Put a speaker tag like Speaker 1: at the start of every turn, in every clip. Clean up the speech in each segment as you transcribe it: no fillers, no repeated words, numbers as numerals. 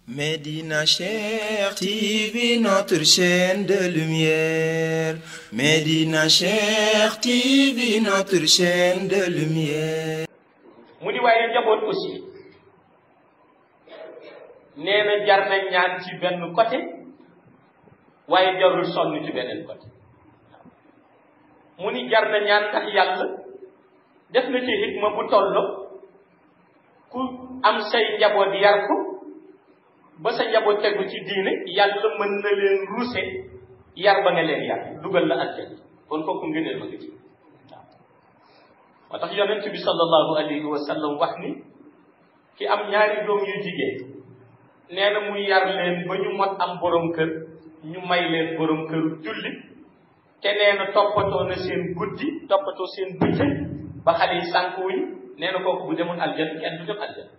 Speaker 1: Médina Cheikh TV, notre chaîne de lumière. Médina Cheikh TV, notre chaîne de lumière.
Speaker 2: mu di waaye njaboot aussi nee na jar na ñaan ci benn côté waaye jarul sonn ci beneen côté mu ni jar na ñaan ndax yàlla def na ci hikma bu tolloo ku am say njaboot yar ko ba sa njaboot tegu ci diine yàlla mën na leen ruuse yar ba nga leen yar dugal la àjjana kon kooku ngëneel ma nga ci moo tax yonent bi sallallahu alayhi wa sallam wax ni ki am ñaari doom yu jigéen nee na muy yar leen ba ñu mot am borom kër ñu may leen borom këru julli te nee na toppatoo na seen guddi toppatoo seen bëccëg ba xale yi sànk wuñu nee na kooku bu demoon aljana kenn du dem aljana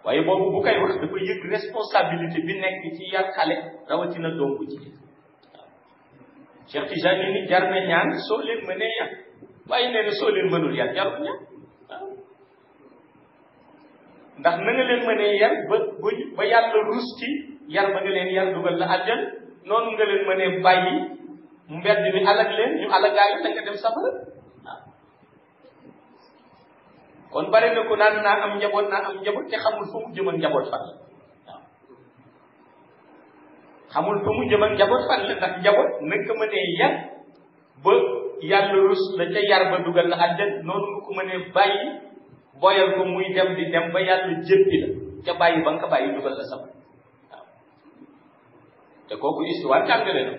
Speaker 2: waaye boobu bu koy wax dafa yëg responsabilité bi nekk ci yar xale rawatina doom bu jigéen waaw Cheikh Tijani ni jar na ñaan soo leen mënee yar waaye nee na soo leen mënul yar jarul ñaan waaw ndax na nga leen mënee yar ba yàlla rus ci yar ba nga leen yar dugal la àjjana noonu nga leen mënee bàyyi mbedd mi alag leen ñu alagaayu da nga dem safara waaw kon bare na ko naan naa am njaboot te xamul fu mu jëm ak njaboot fan la waaw xamul fu mu jëm ak njaboot fan la ndax njaboot na nga ko mënee yar ba yàlla rus la ca yar ba dugal la àjjana noonu nga ko mënee bàyyi boyal ko muy dem di dem ba yàlla jéppi la ca bàyyi ba nga ko bàyyi dugal la safara waaw te kooku histoire jàngale na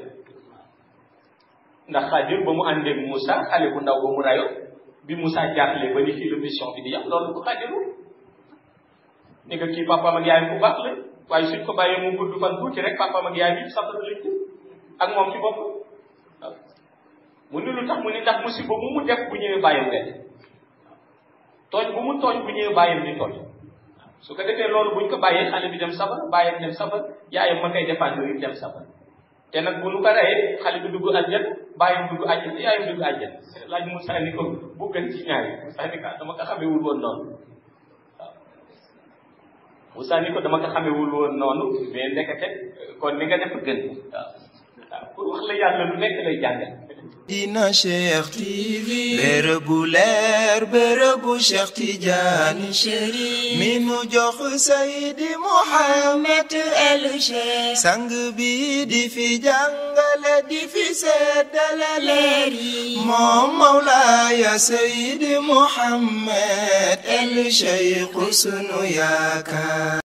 Speaker 2: ndax Xaadir ba mu àndeeg Moussa xale bu ndaw ba mu rayo bi Moussa jaaxle ba ni fii la mission bi di yam loolu ko Xaadiru ni nga kii papaam ak yaayam bu baax la waaye suñ ko bàyyee mu gudd fan tuuti rek papaam ak yaay bi safara lañ jëm ak moom ci bopp waaw mu ni lu tax mu ni ndax musiba bu mu def bu ñëwee bàyyam benn tooñ bu mu tooñ bu ñëwee bàyyam di tooñ su ko defee loolu buñ ko bàyyee xale bi dem safara bàyyam dem safara yaayam ma koy défendre yi dem safara te nag bu nu ko reyee xale bi dugg àjjana bàyyam dugg àjjana yaayam dugg àjjana laaj Moussa ni ko bu gën ci ñaari Moussa ni ko dama ko xamewul woon noonu waaw Moussa ni ko dama ko xamewul woon noonu mais ndekete kon ni nga def gën waaw waaw pour wax la yàlla lu nekk lay jàngal.
Speaker 1: Médina Cheikh TV, bërëbu leer bërëbu Cheikh Tidiane Chérif mi nu jox Seydi Mouhamed El Cheikh sang bi di fi jàngale di fi seddale leer yi moom Mawlaaya Seydi Mouhamed El Cheikh sunu yaakaar